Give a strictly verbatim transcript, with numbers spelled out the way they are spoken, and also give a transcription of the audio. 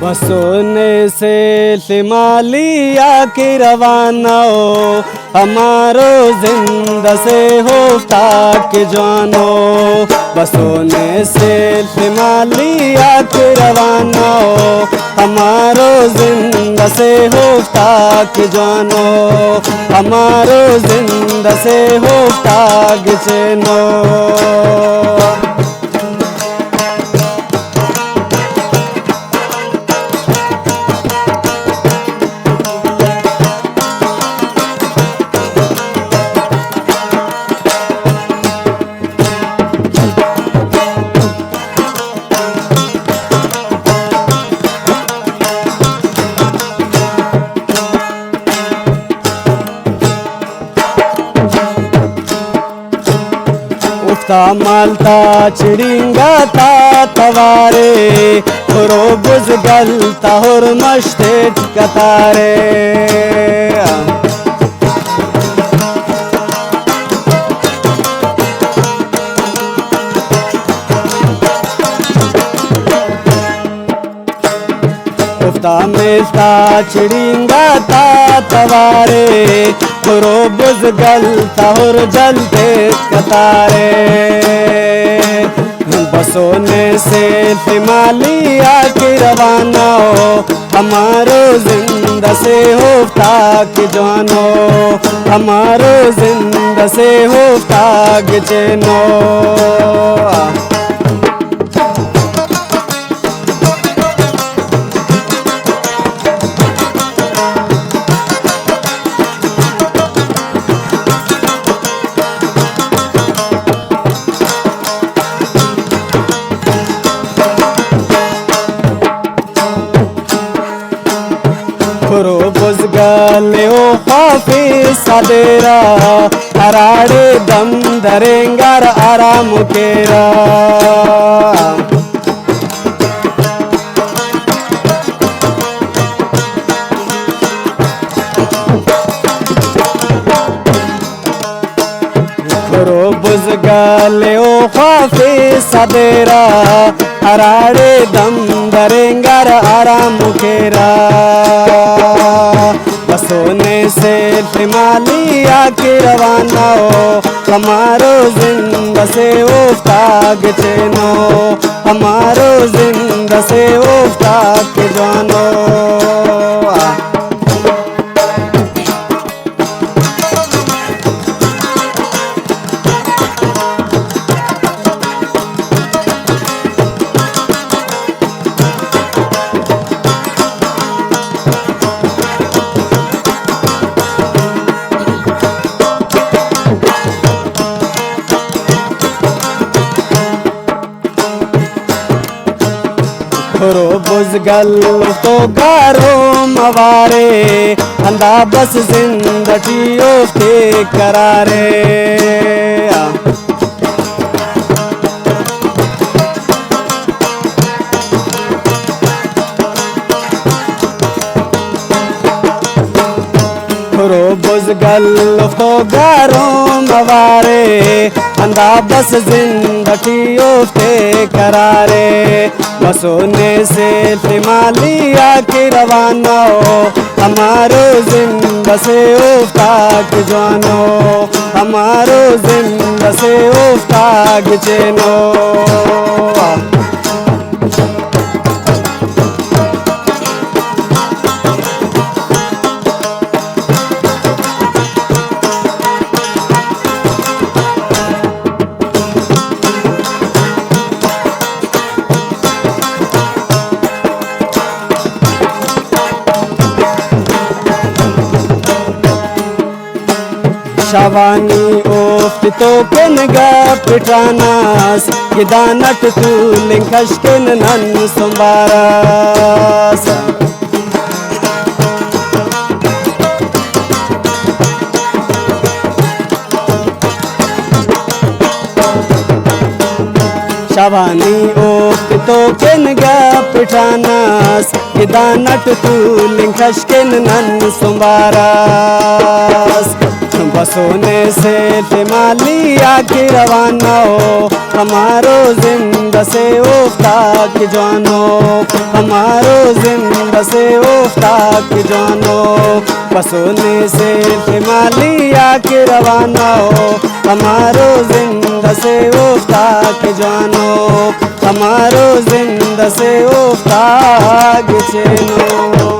بسونے سیل مالی آ کہ روانو، ہمارو زند سے ہوفتا کہ جوانو۔ بسونے سیل مالی آ کہ روانو، ہمارو زند سے ہوفتا کہ جوانو، ہمارو زند سے ہوفتا گچینو۔ اوفتا مال تا چڑینگا تا توارے، ہرو بزگل تا ہر مش تیٹ قطارے۔ اوفتا میل تا چڑینگا تا توارے، ہرو بزگل تا ہر جل تیٹ قطارے۔ بسونے سیل مالی آ کہ روانو، ہمارو زند سے ہوفتا کہ جوانو، ہمارو زند سے ہوفتا گچینو۔ کھرو بزگل او خوافی سدیرہ، ہراڑے دم درینگر آرام کیرہ۔ کھرو بزگل او خوافی سدیرہ، ہراڑے دم درینگر آرام کیرہ۔ بسونے سیل مالی آ کہ روانو، ہمارو زند سے اوفتا گچینو، ہمارو زند سے اوفتا کہ جوانو۔ کھرو بزگل تو گارو موارے، ہندا بس زند ٹی اوفتے قرارے۔ کھرو بزگل اوفتو گارو موارے، ہندا بس زند ٹی اوفتے قرارے۔ بسونے سیل مالی آ کہ روانو، ہمارو زند سے اوفتا کہ جوانو، ہمارو زند سے اوفتا گچینو۔ شوانی اوفتے تو کن گپ پٹاناس، گدان اٹ تولنگ کش کن نن سنباراس۔ شوانی اوفتے تو کن گپ پٹاناس، گدان اٹ تولنگ کش کن نن سنباراس۔ بسونے سیل مالی آ کہ روانو، ہمارو زند سے اوفتا کہ جوانو، ہمارو زند سے اوفتا کہ جوانو۔ بسونے سیل مالی آ کہ روانو، ہمارو زند سے اوفتا کہ جوانو، ہمارو زند سے اوفتا گچینو۔